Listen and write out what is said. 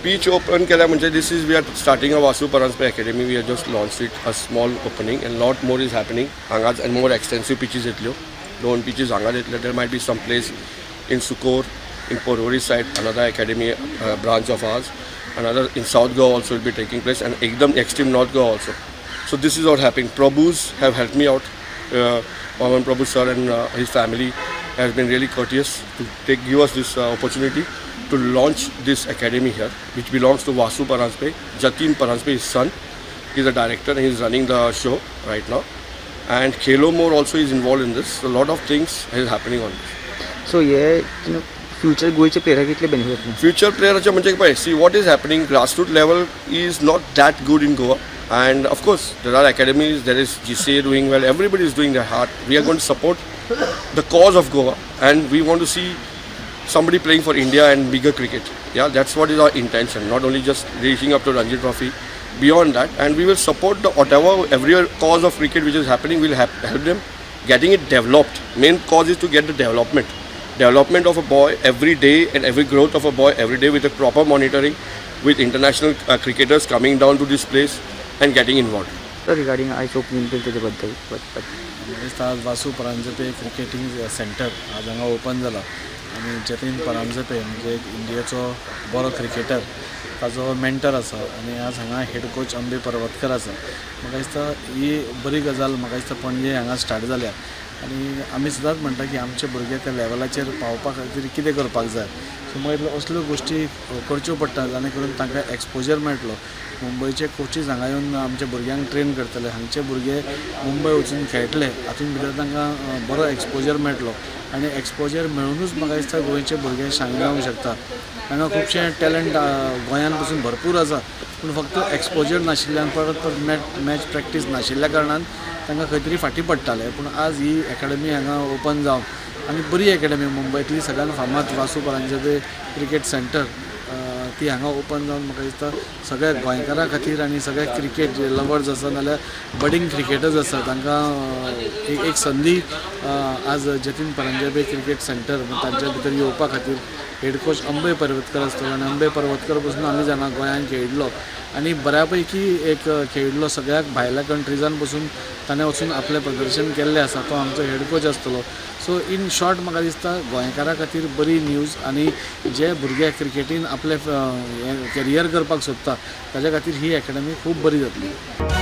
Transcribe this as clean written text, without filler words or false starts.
Pitch open केल्या म्हणजे this is, we are starting a Vasu Paranjpe Academy. We are just launch it, a small opening, and lot more is happening हांगाच and more extensive pitches येतल्यो. दोन पिचीस हांगा येतल्यो. There might be some place in Sucor, in Porvorim side, another academy branch of ours, another in South Goa also will be taking place, and एकदम extreme North Goa also. So this is what happening. Prabhus have helped me out. Pawan Prabhu sir and his family has been really courteous to take give us this opportunity to launch this academy here, which belongs to Vasu Paranjpe, Jatin Paranjpe, his son. He's a director and he's running the show right now. And Khelo More also is involved in this. So a lot of things is happening on this. So hey future गोंयचे प्लेयराक कितले benefit जातले? Future प्लेयराचे म्हणजे पळय, see what is happening, grassroot level is not that good in Goa, and of course there are academies, there is GCA doing well, everybody is doing their hard. We are going to support the cause of Goa and we want to see somebody playing for India and bigger cricket. Yeah, that's what is our intention. Not only just reaching up to Ranji Trophy, beyond that, and we will support the whatever every cause of cricket which is happening. We'll help them getting it developed. Main cause is to get the development, development of a boy every day and every growth of a boy every day with a proper monitoring, with international cricketers coming down to this place and getting involved. Sir, regarding आयज opening केलें तेजे बद्दल. म्हाका दिसता आज वासू Paranjpe क्रिकेटींग centre आज हांगा ओपन जाला आनी जतीन परांजपे म्हणजे एक इंडियेचो बरो क्रिकेटर, ताजो मेंटर आसा आनी आज हांगा हेड कोच अंबे पर्वतकर आसा. म्हाका दिसता ही बरी गजाल म्हाका दिसता पणजे हांगा स्टार्ट जाल्या आनी आमी सदांच म्हणटा की आमचे भुरगे त्या लेवलाचेर पावपा खातीर कितें करपाक जाय. सो मागीर असल्यो गोश्टी करच्यो पडटा जाणे करून तांकां एक्सपोजर मेळटलो. मुंबयचे कोचीस हांगा येवन आमच्या भुरग्यांक ट्रेन करतले, हांगचे भुरगे मुंबय वचून खेळटले, हातूंत भितर तांकां बरो एक्सपोजर मेळटलो आनी एक्सपोजर मेळुनूच म्हाका दिसता गोंयचे भुरगे शायन जावंक शकता. हांगा खुबशे टॅलंट गोंयान पसून भरपूर आसा, पूण फक्त एक्सपोजर नाशिल्ल्यान, परत परत मॅच प्रॅक्टीस नाशिल्ल्या कारणान तांकां खंय तरी फाटीं पडटाले. पूण आज ही एकाडमी हांगा ओपन जावन आनी बरी एकाडमी, मुंबयतली सगळ्यान फामाद वासू परांजपे क्रिकेट सेंटर, ती हांगा ओपन जावन म्हाका दिसता सगळ्या गोंयकारां खातीर आनी सगळे क्रिकेट जे लवर्स आसा नाल्यार बडींग क्रिकेटर्स आसा तांकां एक संदी आज जतीन परांजपे क्रिकेट सेंटर तांच्या भितर येवपा खातीर हेड कोच अंबे पर्वतकर आसतलो. आनी अंबे पर्वतकर पसून आमी जाणा, गोंयांत खेळिल्लो आनी बऱ्या पैकी एक खेळिल्लो, सगळ्याक भायल्या कंट्रिजान पसून ताणें वचून आपलें प्रदर्शन केल्लें आसा, तो आमचो हेड कोच आसतलो. सो इन शॉर्ट, म्हाका दिसता गोंयकारां खातीर बरी न्यूज आनी जे भुरगे क्रिकेटीन आपलें हें करियर करपाक सोदता ताच्या खातीर ही एकाडमी खूब बरी जातली.